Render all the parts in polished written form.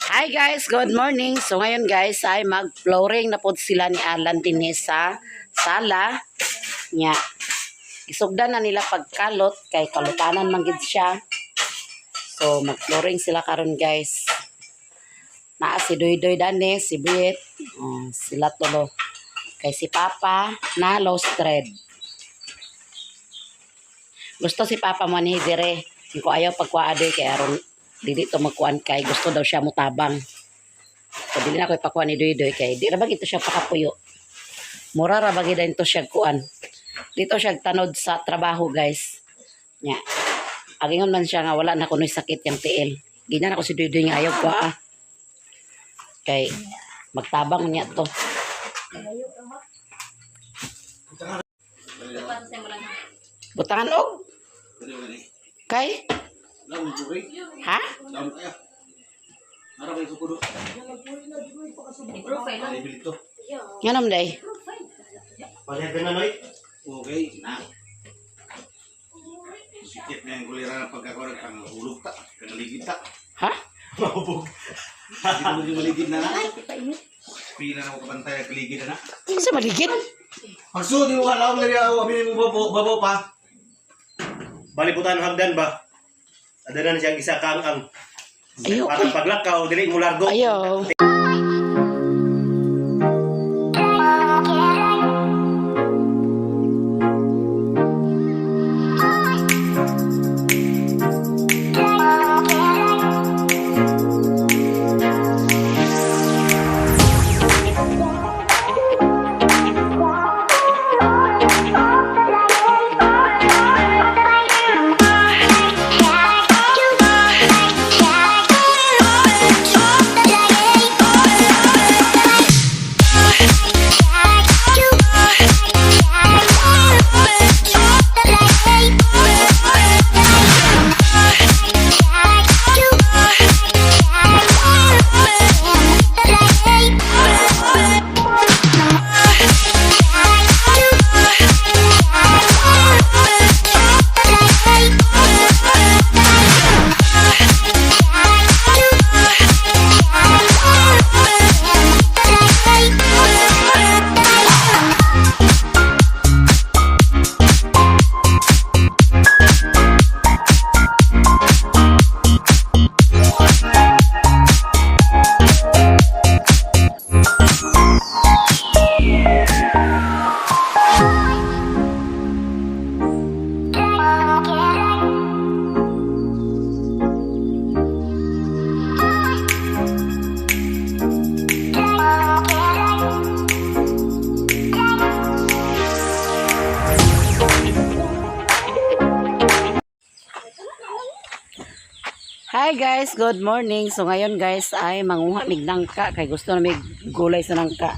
Hi guys, good morning. So ngayon guys ay mag-flooring na pod sila ni Alan dinhi sa sala. Nya. Isugdan na nila pagkalot kay kalutanan man gid siya. So mag-flooring sila karon, guys. Naa si Doydoy dani, si Bit, oh, sila tulo. Kay si Papa na lost thread. Gusto si Papa mo ni dire. Ko ayaw pagkuha doy kay aron dili to magkuan kay gusto daw siya mutabang. So dili na ko ipakuha ni Doy Doy kay di ra ba gito siya pakapuyo. Mura ra ba gid to siya kuan. Dito siya tanod sa trabaho, guys. Nya. Agingon man siya nga wala na kunoy sakit yung tiil. Ganyan ako si Doy Doy nga ayaw ko ah. Kay magtabang niya to. Butangan og kay ha? Nganom day? Palit na, Noy. Okay, na. Sikip na yung kulira ng pagkakuha ng hulog ta, kanaligid ta. Ha? Mahubog. Hindi ko maging maligid na na. Pila na ako kabantay ang kaligid na na. Sa maligid? Pagsuod mo ka lang, nari ako, abi mo babo, babo pa. Baliputan hagdan ba? Adana na siya isa kang ang Ayaw. parang paglakaw dili mo largo. Ayaw. Hi guys, good morning. So ngayon guys ay manguha mig nangka kay gusto na mig gulay sa nangka.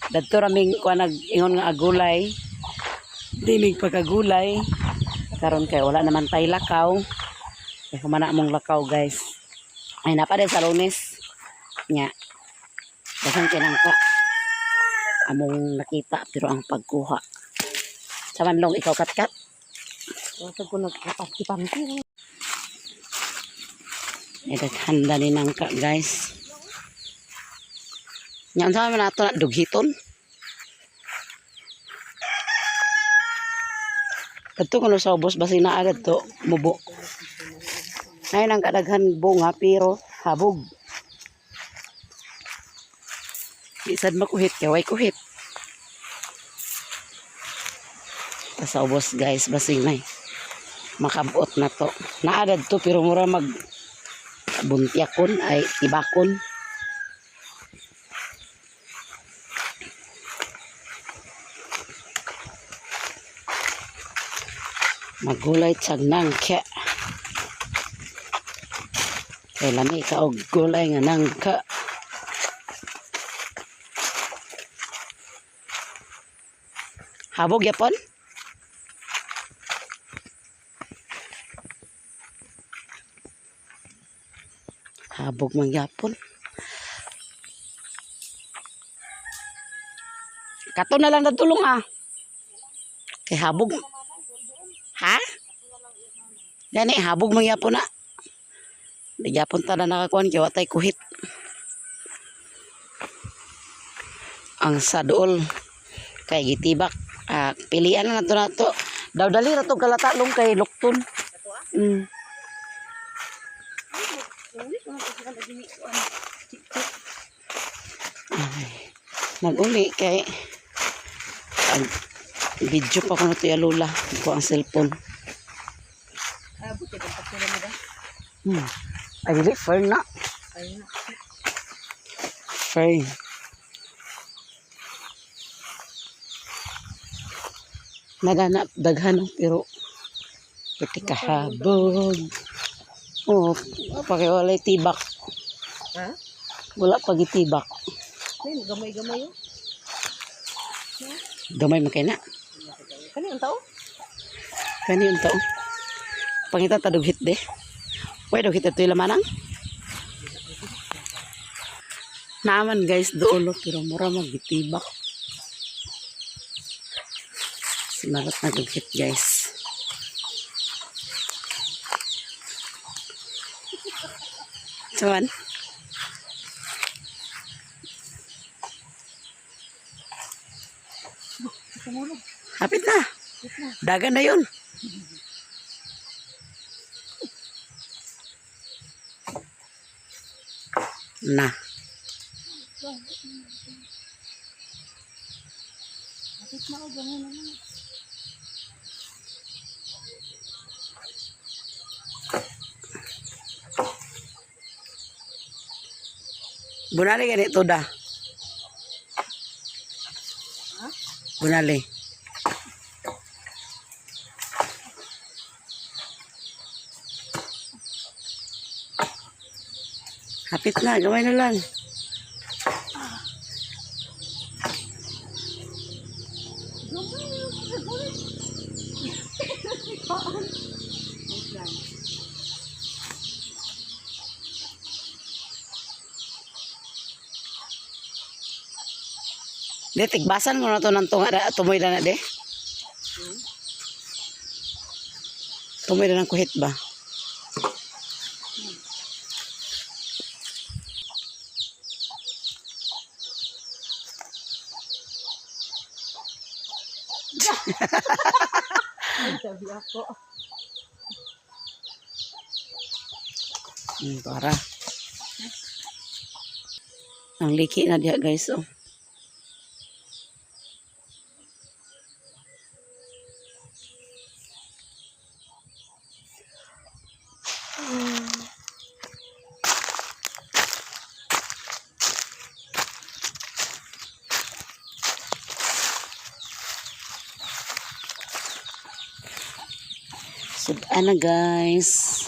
Dadto ra mig kuan nag ingon nga agulay. Di mig pagkagulay. Karon kay wala naman tay lakaw. Kay humana among lakaw, guys. Ay napa sa Lunes. Nya. Dasang kinangka. Among nakita pero ang pagkuha. Sa manlong ikaw katkat. Wala ko nagkapanti-panti. Ay handa ni nangka, guys. Nya unsa man nato na dughiton? Kadto kuno sa ubos basi na agad to mubo. Nay nang kadaghan bunga pero habog. Di sad makuhit kay way kuhit. Ta sa ubos guys basing nay makabot na to. Naagad to pero mura mag buntyakon ay tibakon. Magulay tsag nangka. Kay lami ka og gulay nga nangka. Habog yapon? Habog man gyapon. Kato na lang natulong ah. Kay habog. Ha? Gani habog man gyapon na. Di gyapon ta na nakakuan kay wa tay kuhit. Ang sa dool kay gitibak. Ah, pilian na nato nato. Daw dali ra tong kalatalong kay lukton. Ay, nag-uli kay ang video pa ko na to ya Lola ko ang cellphone. Ah, buti kung pagkura mo ba? Ay dili fern na. Ay na. Fern. Nagana daghan oh, pero pwede kahabog. Oh, pakiwalay tibak. Ha? Wala pa gitibak. Ay, gamay-gamay oh. Gamay man kay na. Kani ang tao? Kani unta oh. Pangita ta dughit de. Pwede dughit ito'y lamanang. Naaman guys doolo pero mura magitibak. Simarot na dughit guys. Chuan. Hapit na. Dagan na yun. Na. Kapit na ako, gamay naman. Bunali ganito da. Bunali. Hapit na, gamay na lang. Di, tigbasan mo na to ng tunga, da, tumoy na na, de. Tumoy na ng kuhit ba? Ay, sabi ako. Para. Ang liki na diha guys, oh. So, ana guys.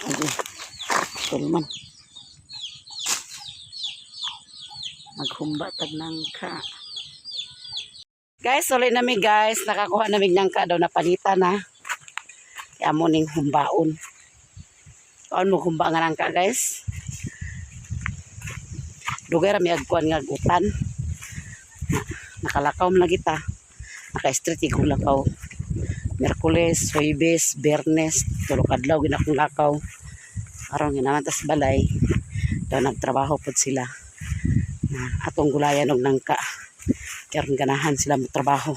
Agoy. Tulman. Maghumba tag nangka. Guys, ulit nami guys. Nakakuha nami nangka daw na panita na. Kaya mo ning humbaon. Kaon mo humba nga nangka guys. Dugay ra mi agkuan nga gutan. Nakalakaw man na kita. Naka-street ikong lakaw. Miyerkules, Huwebes, Biyernes, tulo ka adlaw ginakong lakaw. Aron ginaman tas balay. Daw nagtrabaho pod sila. Na atong gulayan og nangka. Karon ganahan sila motrabaho.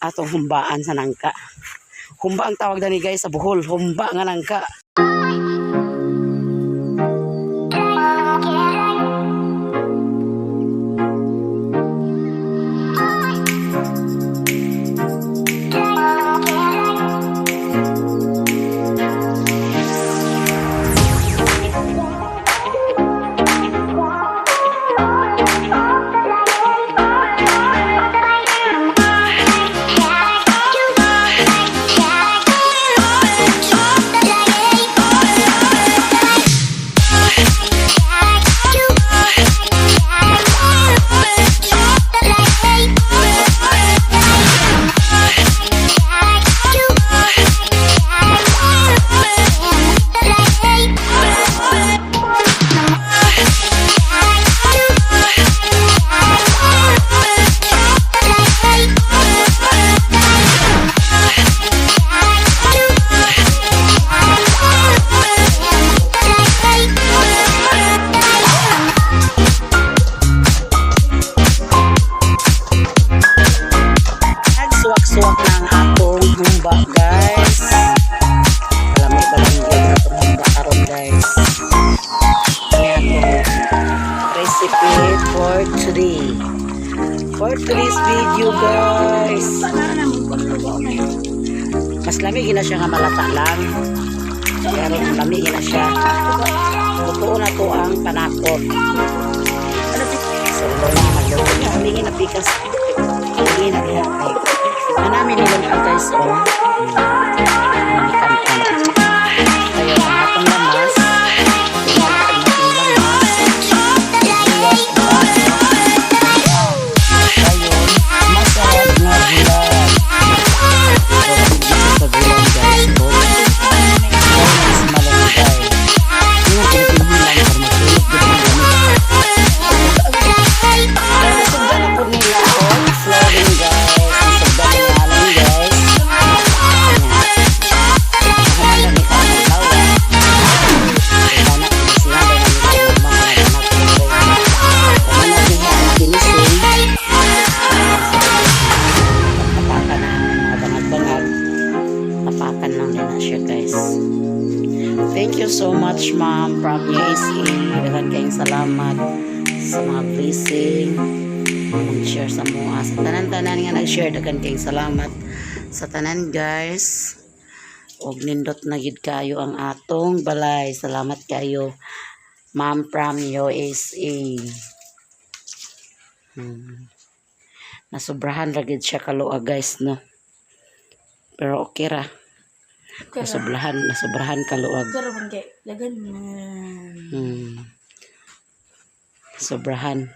Atong humbaan sa nangka. Humba ang tawag dani guys sa Bohol, humba nga nangka. guys. Kaya atong recipe for today. For today's video, guys. Mas lami gina siya nga malata lang. Pero lami gina siya. Totoo na to ang panakot. So, na magluto niya. Humingi na pikas. Humingi na diha kay. Manami nila na guys, oh. Manami kantan. Kaya ang atong lamas. Ang ating lamas. Sibuyas, bawang. Ayun, masarap na gulay. So, dito sa gulay, guys, oh. Chinese malunggay. Yun ang pinipinuhan lang para matulog gud ang lamig. Nasugdan na po nila ang flooring, guys. Nasugdan na namin, guys. Ayan. Nakuha na ni Kanan Lawa. Wala na, pinisihan daw namin ang mga anak ko. Kama na diha ang finishing. Tapakan na ang mga bangag-bangag. Tapakan lang din na siya, guys. Thank you so much, ma'am, from USA. Daghan kayong salamat sa mga blessing, mag-share sa mua. Sa tanan-tanan nga nag-share, daghan kayong salamat sa tanan, guys. Og nindot na gid kayo ang atong balay. Salamat kayo, ma'am from USA. Nasobrahan ra gid siya kaluag, guys, no. Pero okay ra. Nasobrahan, nasobrahan kaluag. Pero man kay lagan na. Sobrahan.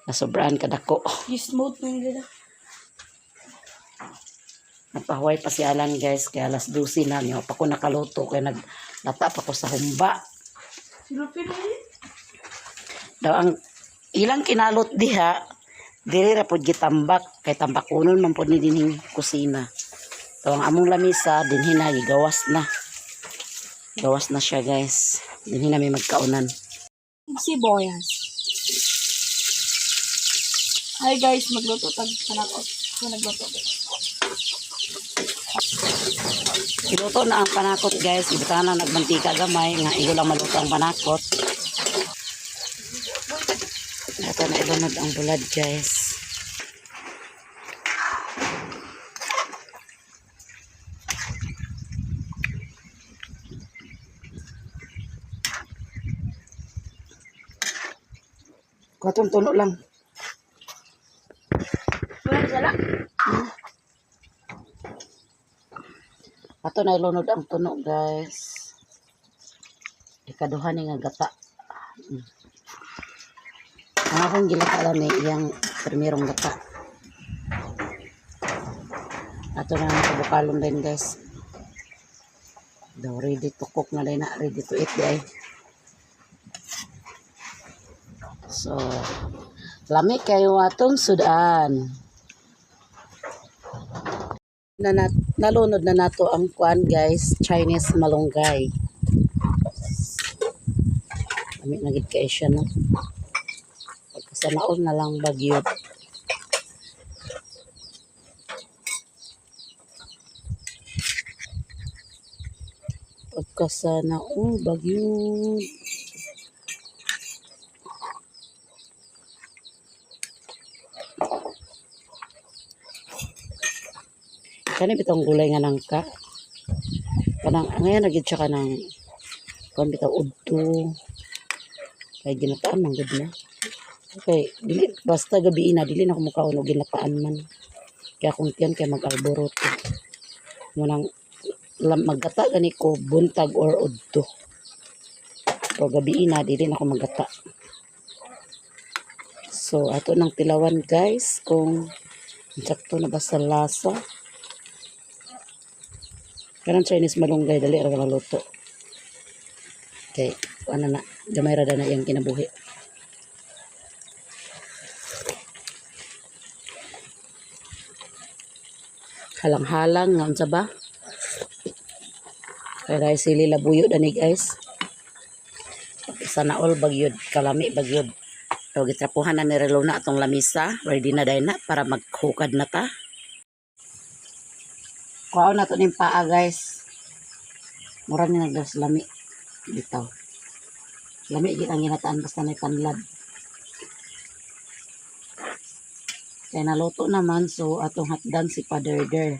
Nasobrahan kadako. Use mode na yung gila. Napahuway pa si Alan, guys, kaya alas 12 na niyo pa ko nakaluto kaya naglata pa ko sa humba. Sino pili? Daw ang ilang kinalot diha diri ra pud gitambak kay tambakunon man pud ni dinhing kusina. Daw ang among lamisa dinhi na gigawas na. Gawas na siya, guys. Dinhi na may magkaunan. Sibuyas. Hi guys, magluto tag panakot. Ako nagluto, guys. Iluto na ang panakot, guys. Ibutahan na nagmantika gamay nga igo lang maluto ang panakot. Ito na ilunod ang bulad, guys. Katong tuno lang. Wala sala. Ato na ilunod ang tuno, guys. Ikaduha ni nga gata. Ang akong gilata lang ni iyang primerong gata. Ato na ang kabukalon din, guys. Daw ready to cook na din na, ready to eat di ay. So, lami kayo atong sudan. Na, nalunod na nato ang kuan, guys, Chinese malunggay. Lami na gid kay siya, no. Pagkasanaol na lang bagyot. Pagkasanaol bagyot. Kani bitong gulay nga nangka. Kanang ngayon na gid siya kanang kuan bitaw udto. Kay ginataan man gud na. Okay, dili basta gabi na dili na ko mukaon og ginataan man. Kaya akong tiyan kay mag-alboroto. Munang maggata gani ko buntag or udto. Pero gabi na dili na ko maggata. So ato nang tilawan, guys, kung sakto na ba sa lasa. Kanang Chinese malunggay dali ra maluto. Okay, ano na, gamay ra na iyang kinabuhi. Halang-halang nga unsa ba? Kay dahil sili labuyo dani, guys. Sana all bagyod, kalami bagyod. So gitrapuhan na ni Relona atong lamisa, ready na dahil na para maghukad na ta. Kuhaon na to ning paa, guys. Mura ni nagdas lami. Bitaw. Lami gid ang ginataan basta may panlad. Kaya naluto naman, so atong hatdan si Paderder.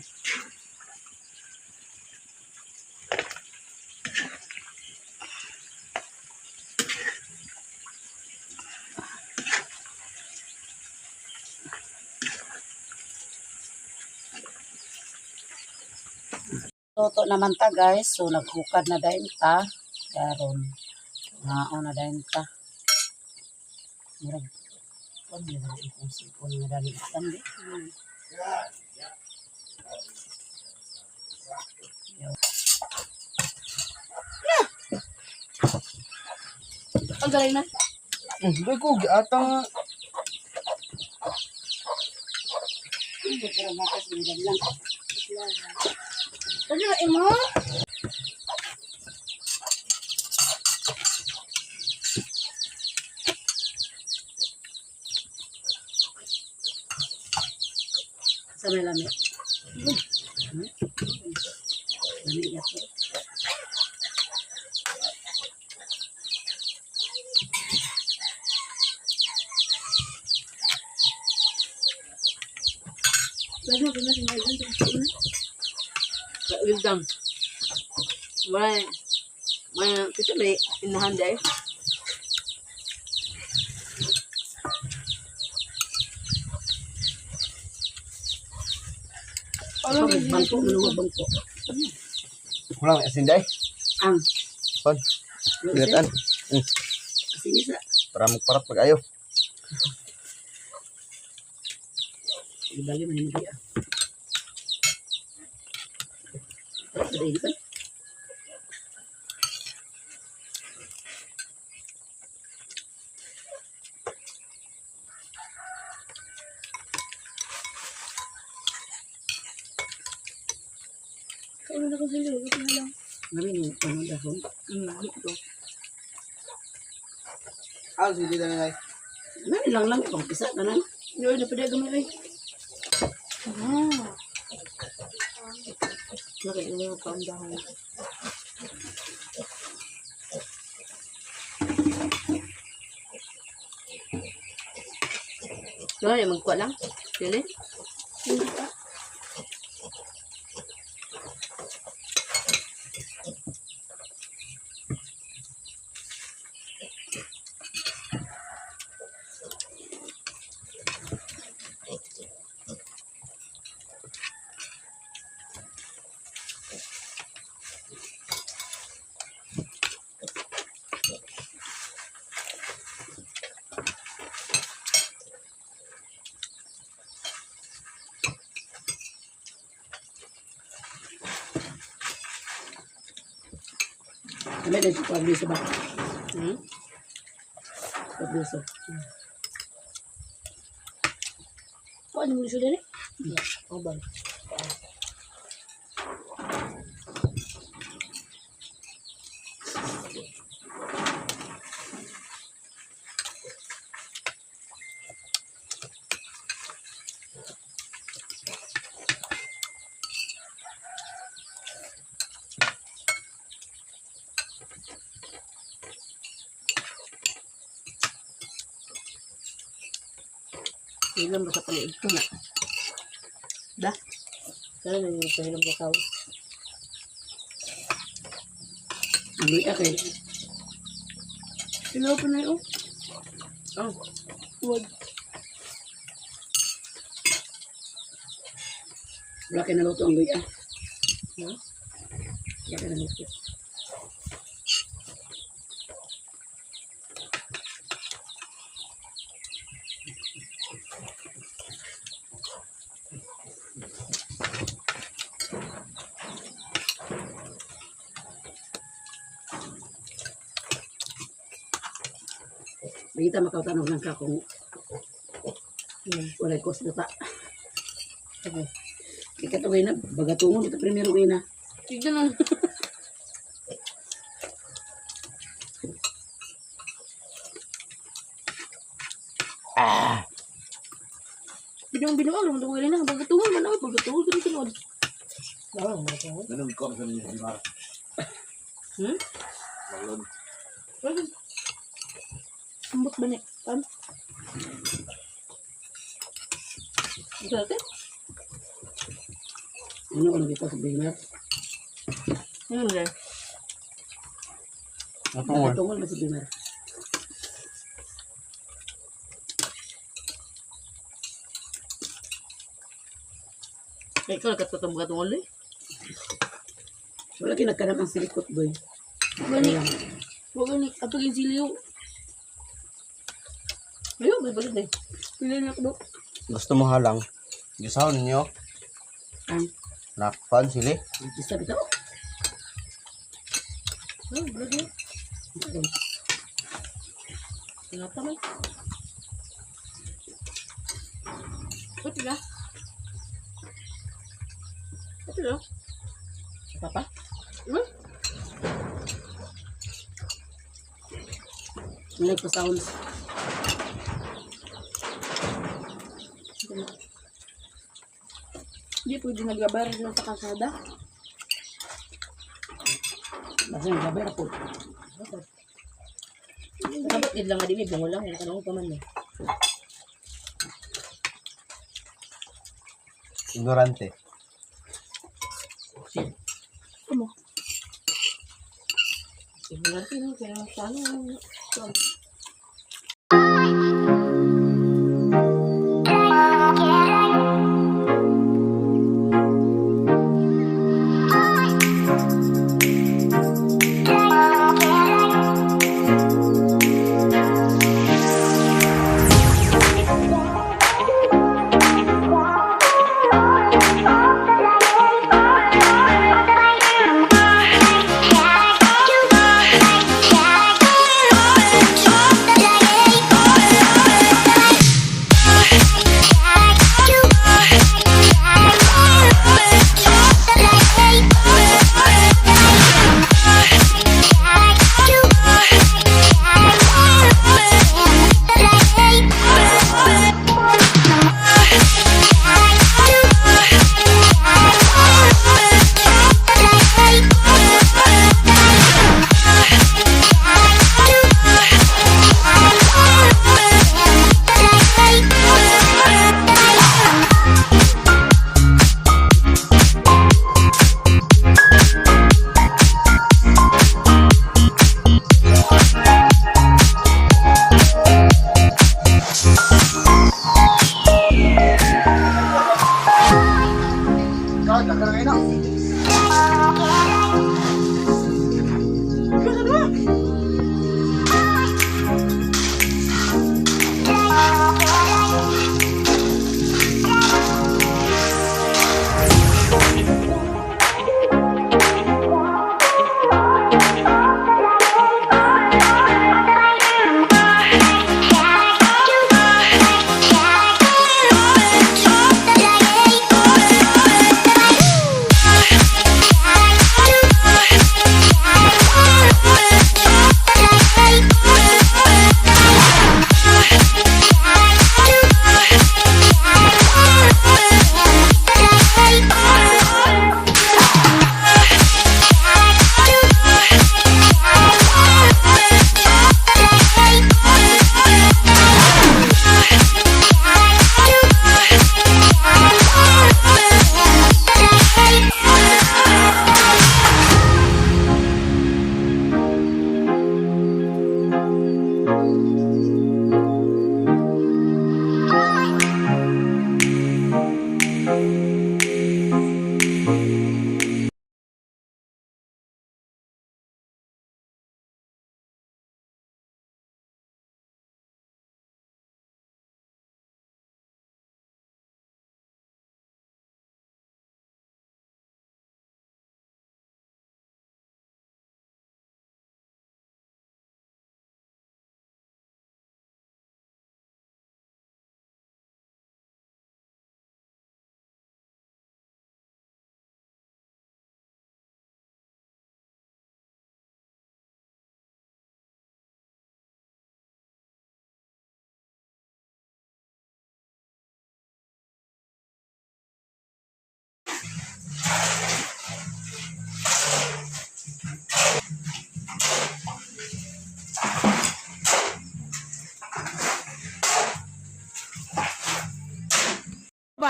Luto naman ta guys, so naghukad na dayon ta. Karon ngao na dayon ta. Murag kon na akong sipon nga dali itan di. Ang galing na. Hindi ko giatang Pero makas lang. Ano na imo? Sa may lami. Hmm? Lami yato. Pwede mo na singalan. Wisdom. May may kasi may inahan day. Ano bangko ano bangko. Kulang asin day. Ang Kon, ginataan. Sige sa Para magparat pag-ayo. ibali man hindi ah. Dahil ba? Kain na ko sa iyo, na lang. Lami ni ano dahon. Ito. Ah, sige na day. Lami lang lang pang pisa tanan. Yo, na pwede gamay ay. Ah. Laki mo pa ang dahon. Wala, yung magkuha lang. Pili? Lami din sa pagbiso ba? Hmm? Pagbiso. Kuha mo siya dali. Oh, ba? Hilam ba sa paliig ko na? Da? Kaya na yung pahilam ka kaw. Ang luya kay Sino pa na yun? Oh, Wag. wala kay naluto ang luya. Ha? Wala kay naluto. Bagita makautanong lang ka kung walay kos na ta. Okay. Ikatugay na, bagatungon ito primero na. Tignan lang. Ah. Binuang binuang naman ito na. Pagkatungan man ako. Pagkatungan ko tinuod. Bawang mo ito. Ganun ko sa ninyo, di ba? Hmm? Balon. Ambot ba ni? Pan? Ito natin? Ano ko nagito sa Bimer? Ano na? Nakatungol ba si Bimer? Eh, ikaw nagkatutong gatungol eh. Wala kinagkanam ang silikot, boy. Gani. Huwag gani. Ato yung siliw. Ayun, may balit eh. Pili na ako. Gusto mo halang. Gisaw ninyo. Ang Nakpan sili. isa bitaw. Ayun, balit eh. Tingata man. Ito na. Ito na. Papa? Hmm? Wala ko sounds. Hindi pwede naglabar na sa kalsada. Basta yung gabi po. Dapat id lang nga din eh. Bungo lang. Wala ka nang pa man eh. Ignorante. Ano? Ignorante no. Kaya sa ano.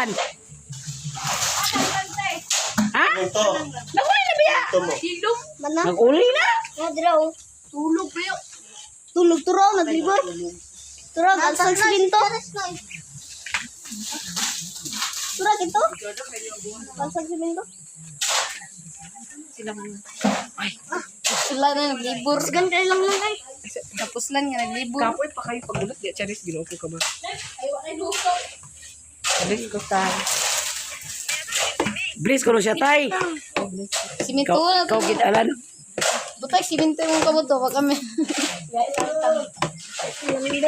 kuan? Ha? Ito. Naguli na biya. Ito mo. Hilom. Mana? Naguli na. Nadraw. Tulog pa yun. Tulog turaw, naglibor. Turaw, alsag siminto. Turaw ito? Alsag siminto. Sila na naglibor. Gan kayo lang lang ay. Tapos lang nga naglibor. Kapoy pa kayo pagulot. Di, Charis, ginoo ko ka ba? Charis ko ta. Please kuno siya tay. Siminto Ikaw, na. ikaw gid alan. Butay, siminto yung kabuto. Wag kami.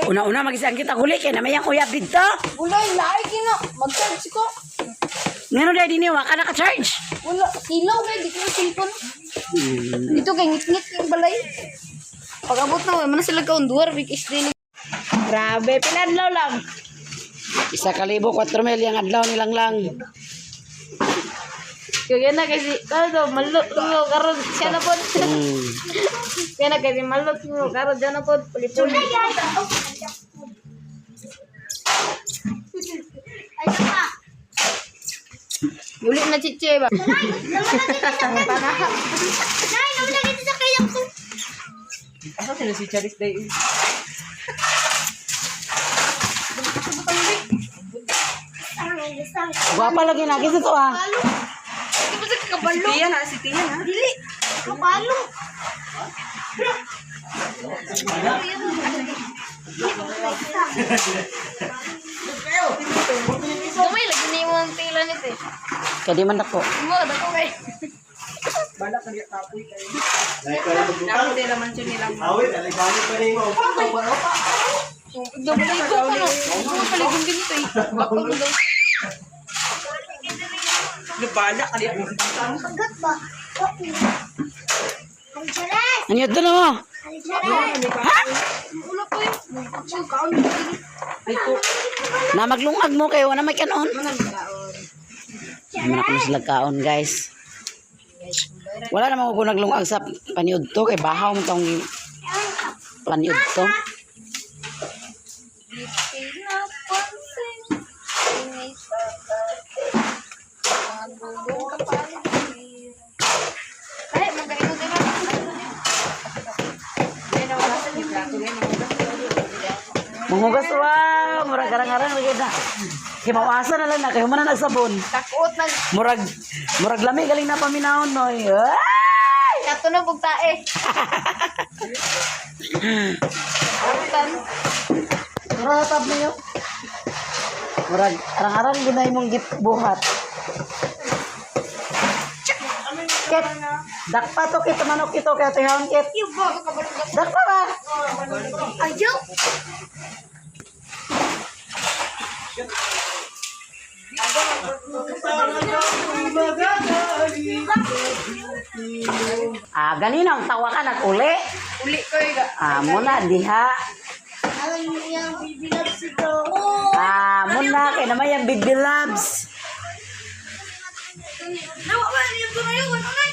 Una-una magisang kita guli kay namayang uyab didto. Ulay, laay kino. Mag-charge ko. Ngano dai dinhi wa ka naka-charge? Wala. Silaw kay di ko na cellphone. Dito kay ngit-ngit yung balay. Pag abot na, wala man na sila kaunduar. Big is daily. Grabe, pinadlaw lang. 1,000 4,000 yang adlaw nilang lang. Kaya na kasi, karon malot mo, karon siya na po. Kaya na kasi malot mo, karon siya na po. Puli-puli. Uli na chiche ba? Nay, nawala dito sa kayang ko. Asa sila si Charis day? Gwapa lagi na kita to ah. Di ba sa kabalo? Tiya na, si Tia na. Dili. Kapalo. Gamay lagi na yung mga tila nito eh. Kay di man dako. Mo, dako kay. Bala ka niya kapoy kayo. Dahil ka na magbutang. Ako din naman siya nilang. Awit, alay balik pa rin mo. Double ko ka no. Ano pala yung ganito eh. Bakit mo daw? Bala ka niya. Kagat ba? Ang charas! Ano to no? Ang charas! Ha? Wala pa yun. Ang kaon. Ay ko. Na maglungag mo kayo wala may kanon. Ano na kuno sila kaon guys. Wala naman ko naglungag sa paniud to kay bahaw mo tong paniud to. Pinapansin. Ingay sa Mga gulong kapaligid. Ay, magkaino din ako. Manghugas wa, murag arang-arang lagi na. Kay mawasa na lang na kay human na nagsabon. Takot nag Murag murag lami galing na paminahon noy. Ay! katunog og tae. Takutan. Murag tab niyo. Murag arang-arang gud na imong buhat. Ket, dakpa to kit manok ito kay tihon kit. Dakpa ba? Ayaw! Ah, ganina ang tawa ka nag-uli. Uli ko eh. Ah, muna diha. Alam niya, baby loves ito. Ah, muna kay naman yung baby loves. Nawa ba niyo to na yun? Ano na?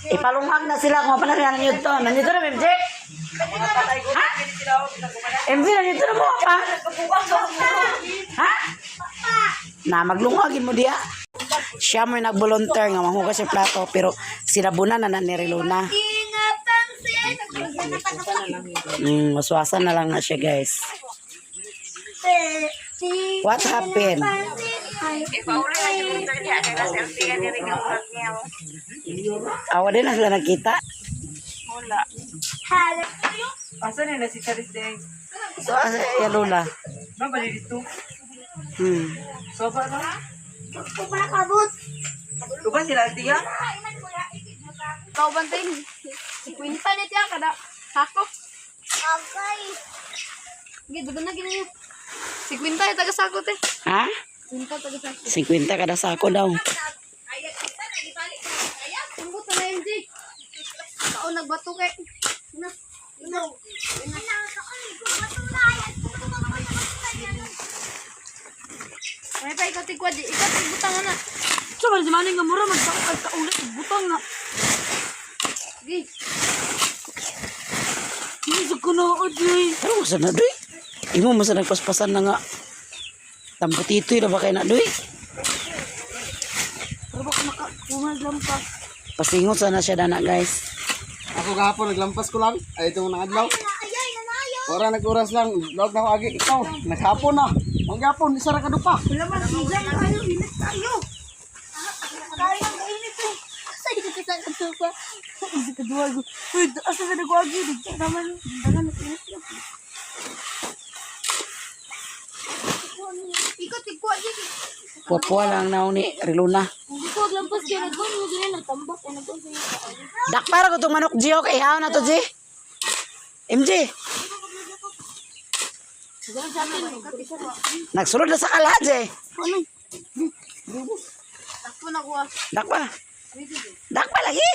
Ipalungag na sila kung pa na nandito. Nandito na MJ. Ha? MJ nandito na mo pa. Ha? Na maglungagin mo diha. Siya mo yung nag-volunteer nga manghugas sa plato pero sinabunan na na ni Rilona. Maswasan na lang na siya guys. What happened? Awa din na sila nagkita. Asa na si Charis day? So, asa ya Lola. Ba ba dito? So ba na? Kabut. Uban sila Tia? Kau bantay. Si Quinta ni tiya kada sako. Okay. Sige, dugo na gini. Si Quinta yung taga sako te. Ha? Quinta taga sako. 50 kada sako daw. Ambot na MJ. Kao nagbato kay. No. No. May pa ikaw tigwa di. Ikaw tigbutang na. So man si Manning nga mura magtakal ka ulit butang na. Sige. Hindi sa kunood eh. Pero mo na doy. Imo mo sa nagpaspasan na nga. Tambutitoy na ba kay na doy? Kumag lampas. Pasingot sana siya dana guys. Ako gahapon naglampas ko lang. Ay itong mga adlaw. Ora nag-oras lang, log na ako agi ikaw. Naghapon na. Manggapon isa ra ka dupa. Wala man, sigang tayo, init tayo. Kaya ang init eh. Sa di ka sa katupa. Isa ka duwag. Uy, asa sa nagwagi? Dito naman. Dagan, init lang. Ikot ikuha di. Puwa lang na ni Riluna. Hindi ko lampas kaya nagwan mo ganyan nagtambak o nagwan sa iyo. Dakpara ko itong manok G, okay? Ihaw na to G. MJ, Ganun sa atin. nagsulod na sa kala G. Takbo na kuha. Dakpa. Dakpa lagi.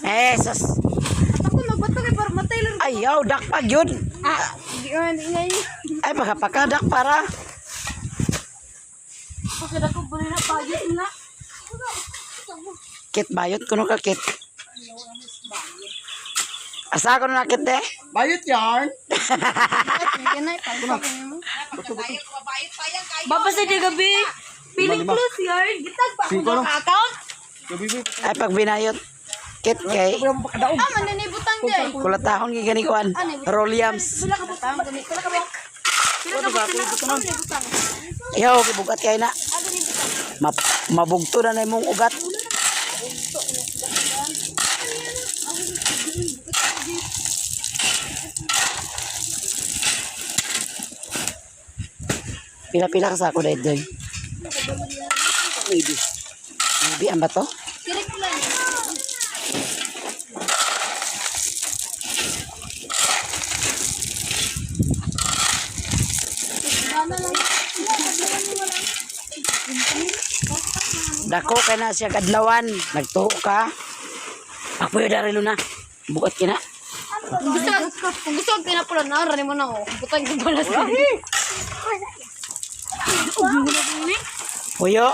Eh, sus. Takbo magbato kay para matay lang. Ayaw, dakpa yun. Ah, di man di ngay. Ay, pagkapaka, dakpa ra. Pagkada ko buli na pagit na. Kit bayot kuno ka kit. Asa ko na kit eh? Bayot yarn. Baba sa di gabi. Piling plus yarn. Gitag pa ako Singko, no? ng account. Gabi ba? Ay, pag binayot. Kit kay. Pakadaog. Ah, mananibutang day. Kulatahon gigani kuan. Rolliams. Pila ka butang. Pila ka butang. Pila ka butang. Pila ka butang. Ihaw, gibugat kay na. Mabugto na na imong ugat. Pila-pila ka sa ako dahil doy. Maybe. Maybe ang bato? Kirik lang. Dako kay na siya kadlawan. Nagtuo ka. Papuyo dari luna. Bukat kina. Kung gusto kung pinapula na, rani mo na ako. Butang ko pala sa. Puyo.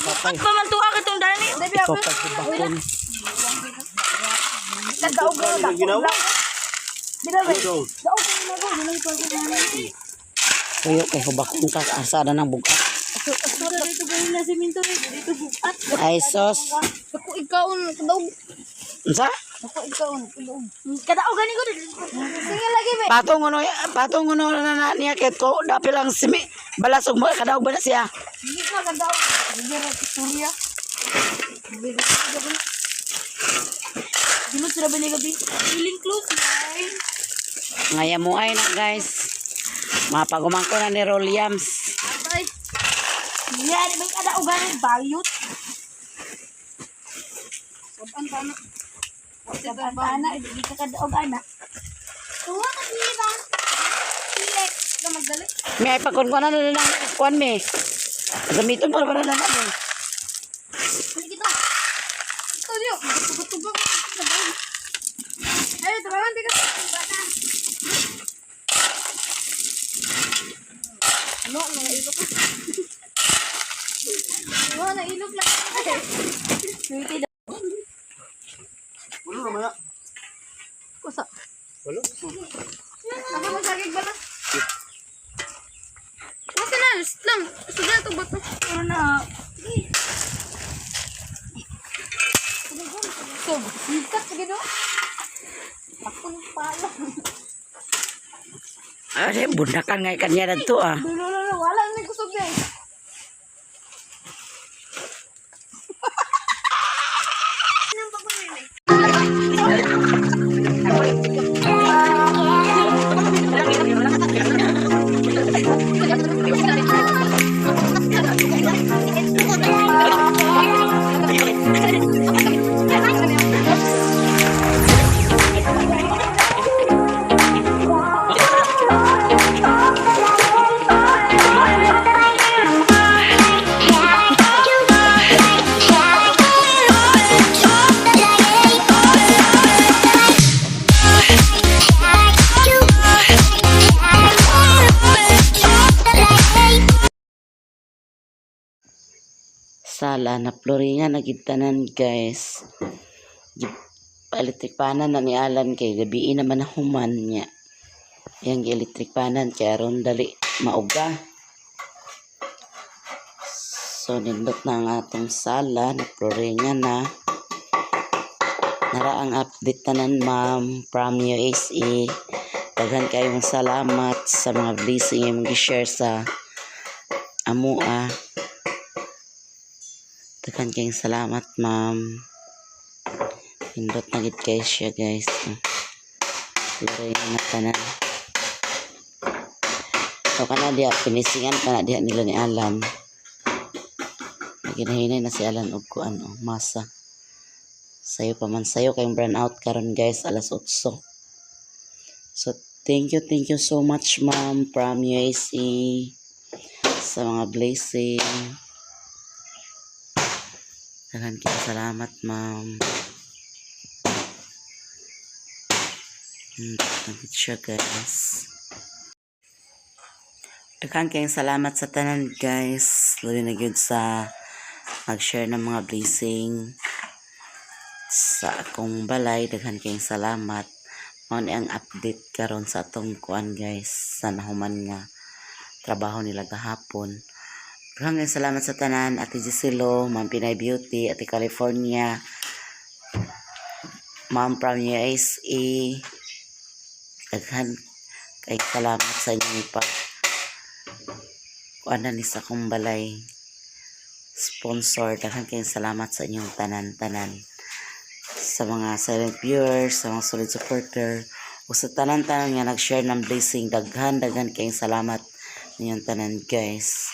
At pamantuwa ka itong dani. Ikaw pagbakon. Ano ginawa? Puyo kay hubakon ka. Asa na ng bugat. Asura dito gawin na siminto dito bukat. Ay sos. Ako ikaw kadaog. Unsa? Ako ikaw kadaog. Kadaog gani ko. Sige lagi be. Patong uno, patong uno na niya kit ko dapil ang simi balasog mo kadaog ba na siya? Hindi na kadaog. Sige ra istorya. Di mo sila ba gabi? Feeling close guys. Ngaya mo ay na guys. Mapagumangko na ni Rolliams. Atay. Yan, may kadaog gani bayot. Saban ta na. Saban ta na, hindi ka kadaog ana. Tuwa ka di ba? Pili, ka magdali. May ay pagkon ko na na lang kuan me. Gamiton para para na na. me. Sige kita. Ito diyo, tugtugtugag. Ay, tabangan di ka. Ano, mga ilok. Wala na ilok lang. Wala ra man. Kusa. Wala. Ako magsagig ba na? Basta na, shh lang. Sugla ito bato. Pero na. So, sikat sige do. Ako ng pala. Ay, bundakan ngay kanya dadto ah. Dulo, dulo, wala na kusog na eh. Sala na floringan na gid tanan guys. Electric panan na ni Alan kay gabi naman na human niya. Yang electric panan kay aron dali mauga. So nindot na ang atong sala, naploringan na. Nara ang update tanan, ma'am, from USA. Daghan kayong salamat sa mga blessing imong gi-share sa amoa. Daghan kayong salamat, ma'am. Nindot na gid kay siya, guys. Floringan na tanan. So kana diha pinisingan pa na diha nila ni Alan. Ginahinay na si Alan og kuan og masa. Sayo pa man sayo kayong burn out karon, guys, alas 8. So thank you so much, ma'am, from USA sa mga blessing. Daghan kayong salamat, ma'am. Siya, guys. Daghan kayong salamat sa tanan, guys. Labi na gyud sa mag-share ng mga blessing sa akong balay. Daghan kayong salamat. Mao ni ang update karon sa atong kuan, guys, sa nahuman nga trabaho nila gahapon. Daghan kayong salamat sa tanan, Ate Giselo, Ma'am Pinay Beauty, Ate California, Ma'am from USA. Daghan kay salamat sa inyong pag kuan na ni sa akong balay sponsor. Daghan kayong salamat sa inyong tanan-tanan. Sa mga silent viewers, sa mga solid supporter, o sa tanan-tanan nga nag-share ng blessing, daghan, daghan kayong salamat ninyong tanan, guys.